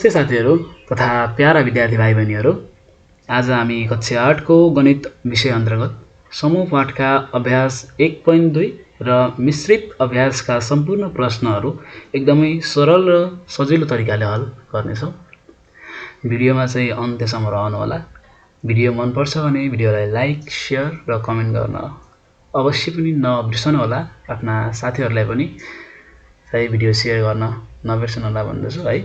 नमस्ते साथीहरू तथा प्यारा विद्यार्थी भाइ बहिनीहरू। आज हामी कक्षा 8 को गणित विषय अन्तर्गत समूह पाठका अभ्यास 1.2 र मिश्रित अभ्यासका सम्पूर्ण प्रश्नहरू एकदमै सरल र सजिलो तरिकाले हल गर्नेछौँ। भिडियोमा चाहिँ अन्त्यसम्म रहनु होला। भिडियो मन पर्छ भने भिडियोलाई लाइक, शेयर र कमेन्ट गर्न अवश्य पनि नबिर्सनु होला। आफ्ना साथीहरूलाई पनि चाहिँ भिडियो शेयर गर्न नबिर्सनु होला भन्दैछु है।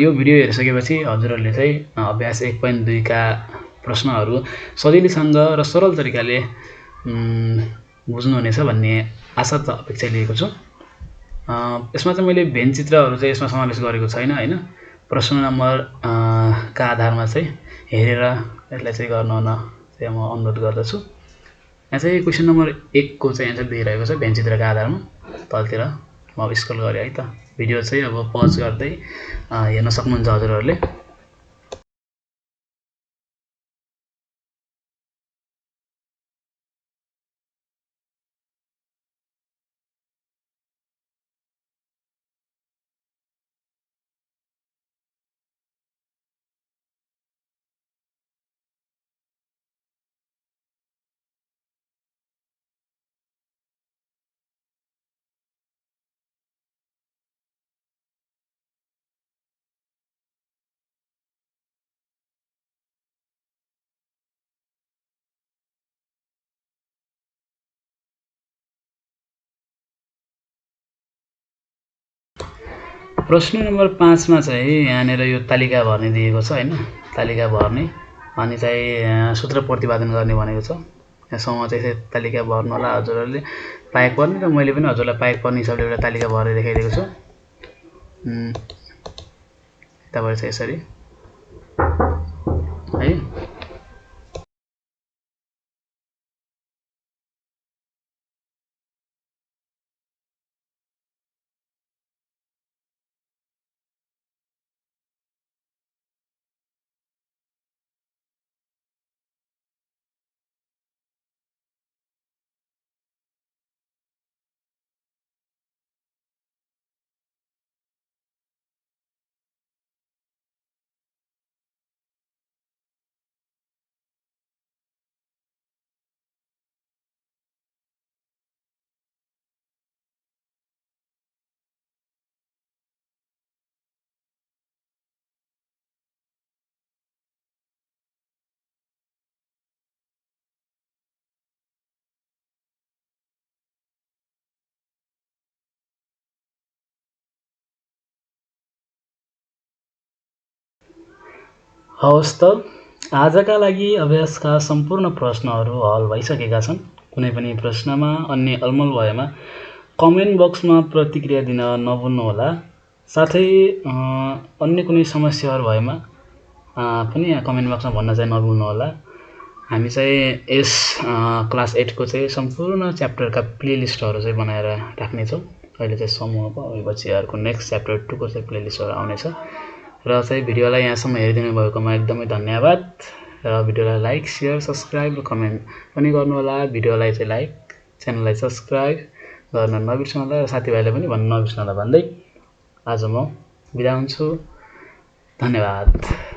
यो भिडियो हेरिसकेपछि हजुरहरूले चाहिँ अभ्यास 1.2 का प्रश्नहरू सजिलैसँग र सरल तरिकाले बुझ्नुहुनेछ भन्ने आशा त अपेक्षा लिएको छु। यसमा चाहिँ मैले भेन चित्रहरू चाहिँ यसमा समावेश गरेको छैन हैन। प्रश्न नम्बर का आधारमा चाहिँ हेरेर यसलाई चाहिँ गर्नुहुन चाहिँ म अनुरोध गर्दछु। यहाँ चाहिँ क्वेशन नम्बर 1 को चाहिँ एन्सर दिइरहेको छ भेन चित्रका आधारमा। तलतिर म स्क्रल गरेँ है त। भिडियो चाहिँ अब पज गर्दै हेर्न सक्नुहुन्छ हजुरहरूले। प्रश्न नम्बर 5 मा चाहिँ यहाँनिर यो तालिका भर्ने दिएको छ हैन। तालिका भर्ने अनि चाहिँ सूत्र प्रतिपादन गर्ने भनेको छ। यहाँसम्म चाहिँ तालिका भर्नु होला हजुरहरूले पाएको पर्ने र मैले पनि हजुरलाई पाएको पर्ने हिसाबले एउटा तालिका भरेर देखाइदिएको छु। यताबाट चाहिँ यसरी है। हवस् त आजका लागि अभ्यासका सम्पूर्ण प्रश्नहरू हल भइसकेका छन्। कुनै पनि प्रश्नमा अन्य अलमल भएमा कमेन्ट बक्समा प्रतिक्रिया दिन नभुल्नु होला। साथै अन्य कुनै समस्याहरू भएमा पनि कमेन्ट बक्समा भन्न चाहिँ नभुल्नु होला। हामी चाहिँ यस क्लास 8 को चाहिँ सम्पूर्ण च्याप्टरका प्लेलिस्टहरू चाहिँ बनाएर राख्ने छौं। अहिले चाहिँ समूहको पछि अर्को नेक्स्ट च्याप्टर 2 को चाहिँ प्लेलिस्टहरू आउनेछ। र चाहिँ भिडियोलाई यहाँसम्म हेरिदिनु भएकोमा एकदमै धन्यवाद। र भिडियोलाई लाइक, शेयर, सब्स्क्राइब र कमेन्ट पनि गर्नु होला। भिडियोलाई चाहिँ लाइक, च्यानललाई सब्स्क्राइब गर्न नबिर्सनु होला र साथीभाइलाई पनि भन्न नबिर्सनु होला भन्दै आज म बिदा हुन्छु। धन्यवाद।